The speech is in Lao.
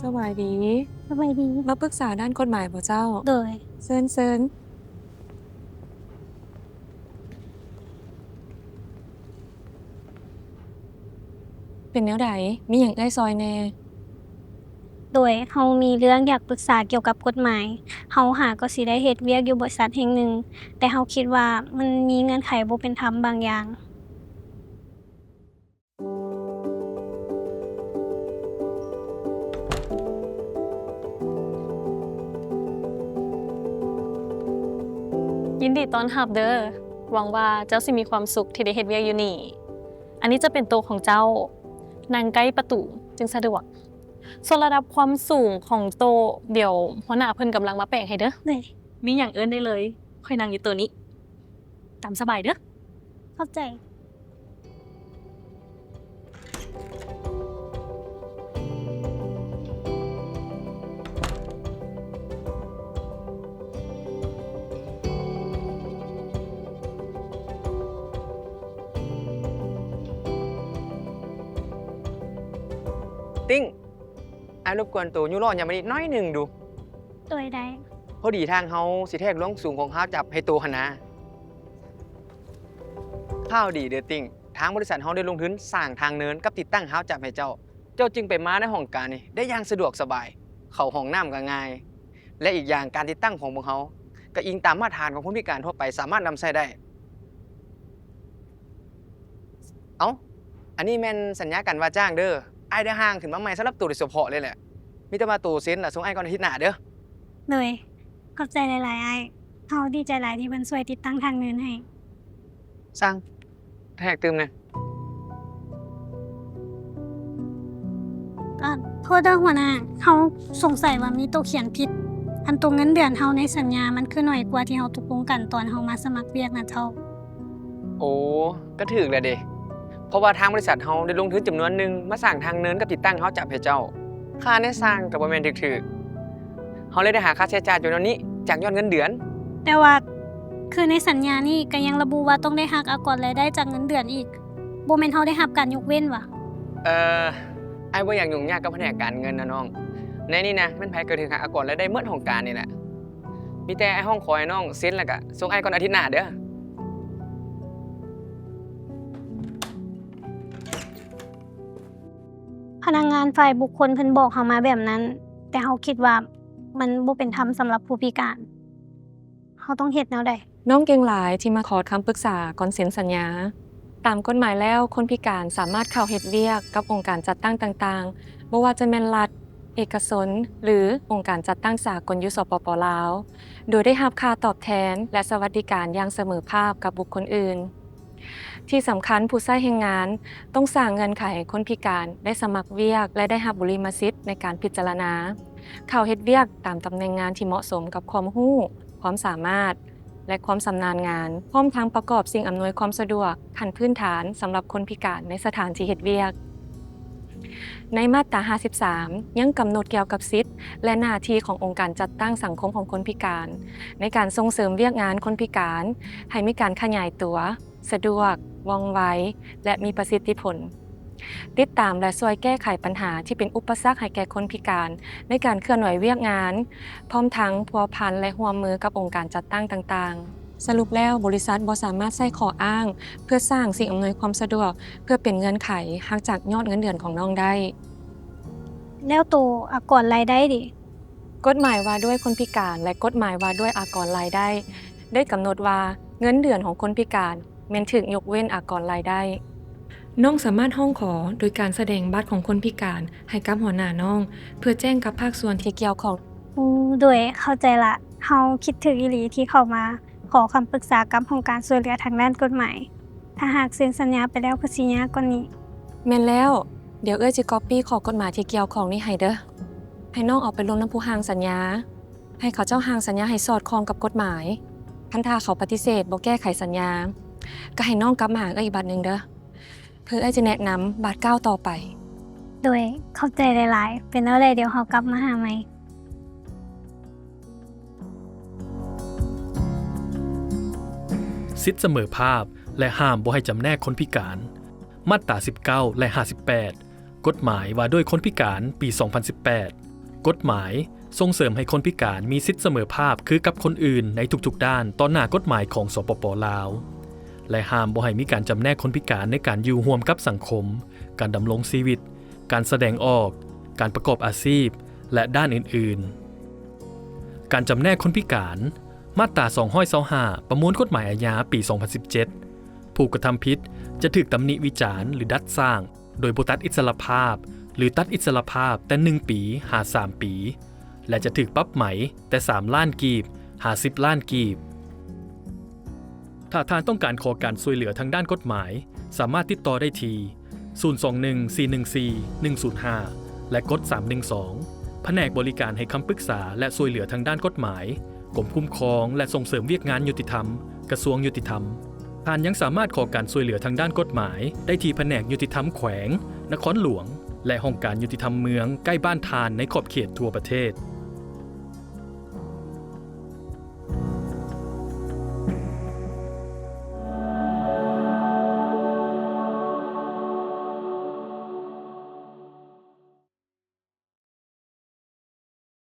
ສະບາຍດີ. ສະບາຍດີ. ມາປຶກສາດ້ານກົດໝາຍບໍ່ເຈົ້າ? ໂດຍ. ເຊີນ, ເຊີນ. ເປັນແນວໃດ? ມີຫຍັງເອື້ອຍຊ່ອຍແດ່? ໂດຍ, ເຮົາມີເລື່ອງຢາກປຶກສາກ່ຽວກັບກົດໝາຍ. ເຮົາຫາກໍຊິໄດ້ເຮັດວຽກຢູ່ບໍລິສັດແຫ່ງໜຶ່ງ, ແຕ່ເຮົາຄິດວ່າມັນມີເງື່ອນໄຂບໍ່ເປັນທຳບາງຢ່າງ. ຍິນດີຕ້ອນຮັບເດີ້. ຫວັງວ່າເຈົ້າຊິມີຄວາມສຸກທີ່ໄດ້ເຮັດວຽກຢູ່ນີ້. ອັນນີ້ຈະເປັນໂຕະຂອງເຈົ້າ. ນັ່ງໃກ້ປະຕູຈຶ່ງສະດວກ. ສ່ວນລະດັບຄວາມສູງຂອງໂຕະ, ດຽວຫົວໜ້າເພິ່ນກຳລັງມາແປງໃຫ້ເດີ້. ມີຫຍັງເອີ້ນໄດ້ເລີຍ. ຂ້ອຍນັ່ງຢູ່ໂຕະນີ້. ຕາມສະບາຍເດີ້. ຂອບໃຈ. ຕິ້ງ, ອ້າຍລົບກວນໂຕຍູ້ລໍ້ຍາມມານີ້ໜ້ອຍໜຶ່ງດູ. ໂດຍ ໄດ້. ພໍດີທາງເຮົາຊິແທກລວງສູງຂອງຮາວຈັບໃຫ້ໂຕຫັ້ນນາ. ຂ່າວດີເດີ້ຕິ້ງ, ທາງບໍລິສັດເຮົາໄດ້ລົງທຶນສ້າງທາງເນີນກັບຕິດຕັ້ງຮາວຈັບໃຫ້ເຈົ້າ. ເຈົ້າຈຶ່ງໄປມາໃນຫ້ອງການນີ້ໄດ້ຢ່າງສະດວກສະບາຍ, ເຂົ້າຫ້ອງນ້ຳກໍງ່າຍ ແລະ ອີກຢ່າງການຕິດຕັ້ງຂອງພວກເຮົາກໍອີງຕາມມາດຕະຖານຂອງຄົນພິການທົ່ວໄປສາມາດນຳໃຊ້ໄດ້. ເອົ້າ, ອັນນີ້ແມ່ນສັນຍາການວ່າຈ້າງເດີ້. ອ້າຍໄດ້ຮ່າງຂຶ້ນມາໃໝ່ສຳລັບໂຕໂດຍສະເພາະເລີຍແຫຼະ. ມີແຕ່ວ່າໂຕເຊັນລະສົ່ງອ້າຍກ່ອນອາທິດໜ້າເດີ້. ໂດຍ, ຂອບໃຈຫຼາຍໆ ອ້າຍ. ເຮົາດີໃຈຫຼາຍທີ່ເພິ່ນຊ່ວຍຕິດຕັ້ງທາງເນີນໃຫ້. ຊ່າງ, ແທກຕື່ມແດ່. ເອີ, ໂທດເດີ້ຫົວໜ້າ, ເຮົາສົງໄສວ່າມີໂຕຂຽນຜິດ. ອັນໂຕເງິນເດືອນເຮົາໃນສັນຍາ ມັນຄືໜ້ອຍກວ່າທີ່ເຮົາຕົກລົງກັນຕອນເຮົາມາສະໝັກວຽກນະເຈົ້າ. ໂອ້, ກໍຖືກແລ້ວເດ. ເພາະວ່າທາງບໍລິສັດເຮົາໄດ້ລົງທຶນຈຳນວນໜຶ່ງມາສ້າງທາງເນີນກັບຕິດຕັ້ງຮາວຈັບໃຫ້ເຈົ້າ. ຄ່າໃນສ້າງກໍບໍ່ແມ່ນຖືກໆ. ເຮົາເລີຍໄດ້ຫາຄ່າໃຊ້ຈ່າຍຈຳນວນນີ້ຈາກຍອດເງິນເດືອນ. ແຕ່ວ່າ ຄືໃນສັນຍານີ້ກໍຍັງລະບຸວ່າຕ້ອງໄດ້ຫັກອາກອນລາຍໄດ້ຈາກເງິນເດືອນອີກ. ບໍ່ແມ່ນເຮົາໄດ້ຮັບການຍົກເວັ້ນຫວາ? ເອີ, ອ້າຍບໍ່ຢາກຫຍຸ້ງຍາກກັບພະແນກການເງິນນະນ້ອງ. ໃນນີ້ນະ ແມ່ນໃຜກໍຖືກຫັກອາກອນລາຍໄດ້ໝົດຫ້ອງການນີ້ແຫຼະ. ມີແຕ່ອ້າຍຮ້ອງຂໍໃຫ້ນ້ອງເຊັນ ແລ້ວກະສົ່ງອ້າຍກ່ອນອາທິດໜ້າເດີ້. ພະນັກງານຝ່າຍບຸກຄົນເພິ່ນບອກເຮົາມາແບບນັ້ນ, ແຕ່ເຮົາຄິດວ່າມັນບໍ່ເປັນທຳສຳລັບຜູ້ພິການ. ເຮົາຕ້ອງເຮັດແນວໃດ? ນ້ອງເກັ່ງຫຼາຍທີ່ມາຂໍຄຳປຶກສາກ່ອນເຊັນສັນຍາ. ຕາມກົດໝາຍແລ້ວ, ຄົນພິການສາມາດເຂົ້າເຮັດວຽກກັບອົງການຈັດຕັ້ງຕ່າງໆ, ບໍ່ວ່າຈະແມ່ນລັດ, ເອກະຊົນ ຫຼື ອົງການຈັດຕັ້ງສາກົນຢູ່ ສປປ ລາວ, ໂດຍໄດ້ຮັບຄ່າຕອບແທນ ແລະ ສະຫວັດດີການຢ່າງສະເໝີພາບກັບບຸກຄົນອື່ນ. ທີ່ສຳຄັນ, ຜູ້ໃຊ້ແຮງງານຕ້ອງສ້າງເງື່ອນໄຂໃຫ້ຄົນພິການໄດ້ສະໝັກວຽກ ແລະ ໄດ້ຮັບບຸລິມະສິດໃນການພິຈາລະນາເຂົ້າເຮັດວຽກຕາມຕຳແໜ່ງງານທີ່ເໝາະສົມກັບຄວາມຮູ້, ຄວາມສາມາດ ແລະ ຄວາມຊຳນານງານ, ພ້ອມທັງປະກອບສິ່ງອຳນວຍຄວາມສະດວກຂັ້ນພື້ນຖານສຳລັບຄົນພິການໃນສະຖານທີ່ເຮັດວຽກ. ໃນມາດຕາຫ້າສິບສາມ ຍັງກຳນົດກ່ຽວກັບສິດ ແລະ ໜ້າທີ່ຂອງອົງການຈັດຕັ້ງສັງຄົມຂອງຄົນພິການ ໃນການສົ່ງເສີມວຽກງານຄົນພິການໃຫ້ມີການຂະຫຍາຍຕົວ, ສະດວກ, ວ່ອງໄວ ແລະ ມີປະສິດທິຜົນ. ຕິດຕາມ ແລະ ຊ່ວຍແກ້ໄຂບັນຫາທີ່ເປັນອຸປະສັກໃຫ້ແກ່ຄົນພິການໃນການເຄື່ອນໄຫວວຽກງານ, ພ້ອມທັງພົວພັນ ແລະ ຮ່ວມມືກັບອົງການຈັດຕັ້ງຕ່າງໆ. ສະຫຼຸບແລ້ວ, ບໍລິສັດບໍ່ສາມາດໃຊ້ຂໍ້ອ້າງເພື່ອສ້າງສິ່ງອຳນວຍຄວາມສະດວກເພື່ອເປັນເງື່ອນໄຂຫັກຈາກຍອດເງິນເດືອນຂອງນ້ອງໄດ້. ແລ້ວໂຕອາກອນລາຍໄດ້ເດ? ກົດໝາຍວ່າດ້ວຍຄົນພິການ ແລະ ກົດໝາຍວ່າດ້ວຍອາກອນລາຍໄດ້ ໄດ້ກຳນົດວ່າເງິນເດືອນຂອງຄົນພິການແມ່ນຖືກຍົກເວັ້ນອາກອນລາຍໄດ້. ນ້ອງສາມາດຮ້ອງຂໍໂດຍການສະແດງບັດຂອງຄົນພິການໃຫ້ກັບຫົວໜ້ານ້ອງ ເພື່ອແຈ້ງກັບພາກສ່ວນທີ່ກ່ຽວຂ້ອງ. ໂດຍ, ເຂົ້າໃຈລະ. ເຮົາຄິດຖືກອີ່ຫຼີທີ່ເຂົ້າມາ ຂໍຄຳປຶກສາກັບຫ້ອງການຊ່ວຍເຫຼືອທາງດ້ານກົດໝາຍ. ຖ້າຫາກເຊັນສັນຍາໄປແລ້ວຄືຊິຍາກກວ່ານີ້. ແມ່ນແລ້ວ. ດຽວເອື້ອຍຊິກັອບປີ້ຂໍ້ກົດໝາຍທີ່ກ່ຽວຂ້ອງນີ້ໃຫ້ເດີ້. ໃຫ້ນ້ອງເອົາໄປລົມນຳຜູ້ຮ່າງສັນຍາ. ໃຫ້ເຂົາເຈົ້າຮ່າງສັນຍາໃຫ້ສອດຄ່ອງກັບກົດໝາຍ. ຄັນຖ້າເຂົາປະຕິເສດບໍ່ແກ້ໄຂສັນຍາ, ກໍໃຫ້ນ້ອງກັບມາຫາເອື້ອຍອີກບາດໜຶ່ງເດີ້. ເພື່ອເອື້ອຍຈະແນະນຳບາດກ້າວຕໍ່ໄປ. ໂດຍ, ຂອບໃຈຫຼາຍໆ. ເປັນແນວໃດດຽວເຮົາກັບມາຫາໃໝ່. ສິດສະເໝີພາບ ແລະ ຫ້າມບໍ່ໃຫ້ຈຳແນກຄົນພິການ, ມາດຕາສິບເກົ້າ ແລະ ຫ້າສິບແປດ ກົດໝາຍວ່າດ້ວຍຄົນພິການ ປີສອງພັນສິບແປດ. ກົດໝາຍສົ່ງເສີມໃຫ້ຄົນພິການມີສິດສະເໝີພາບຄືກັບຄົນອື່ນໃນທຸກໆດ້ານຕໍ່ໜ້າກົດໝາຍຂອງ ສປປ ລາວ ແລະ ຫ້າມບໍ່ໃຫ້ມີການຈຳແນກຄົນພິການໃນການຢູ່ຮ່ວມກັບສັງຄົມ, ການດຳລົງຊີວິດ, ການສະແດງອອກ, ການປະກອບອາຊີບ ແລະ ດ້ານອື່ນໆ. ການຈຳແນກຄົນພິການ, ມາດຕາສອງຮ້ອຍຊາວຫ້າ ປະມວນກົດໝາຍອາຍາປີສອງພັນສິບເຈັດ ຜູ້ກະທຳຜິດຈະຖືກຕຳໜິວິຈານ ຫຼື ດັດສ້າງ ໂດຍບໍ່ຕັດອິດສະຫຼະພາບ ຫຼື ຕັດອິດສະຫຼະພາບແຕ່ໜຶ່ງປີຫາສາມປີ ແລະ ຈະຖືກປັບໃໝແຕ່ສາມລ້ານກີບຫາສິບລ້ານກີບ. ຖ້າທ່ານຕ້ອງການຂໍການຊ່ວຍເຫຼືອທາງດ້ານກົດໝາຍ, ສາມາດຕິດຕໍ່ໄດ້ທີ່ ສູນສອງໜຶ່ງ ສີ່ໜຶ່ງສີ່ ໜຶ່ງສູນຫ້າ ແລະ ກົດສາມໜຶ່ງສອງ. ພະແນກບໍລິການໃຫ້ຄຳປຶກສາ ແລະ ຊ່ວຍເຫຼືອທາງດ້ານກົດໝາຍ, ກົມຄຸ້ມຄອງ ແລະ ສົ່ງເສີມວຽກງານຍຸຕິທຳ, ກະຊວງຍຸຕິທຳ. ທ່ານຍັງສາມາດຂໍການຊ່ວຍເຫຼືອທາງດ້ານກົດໝາຍໄດ້ທີ່ພະແນກຍຸຕິທຳແຂວງ, ນະຄອນຫຼວງ ແລະ ຫ້ອງການຍຸຕິທຳເມືອງໃກ້ບ້ານທ່ານໃນຂອບເຂດທົ່ວປະເທດ.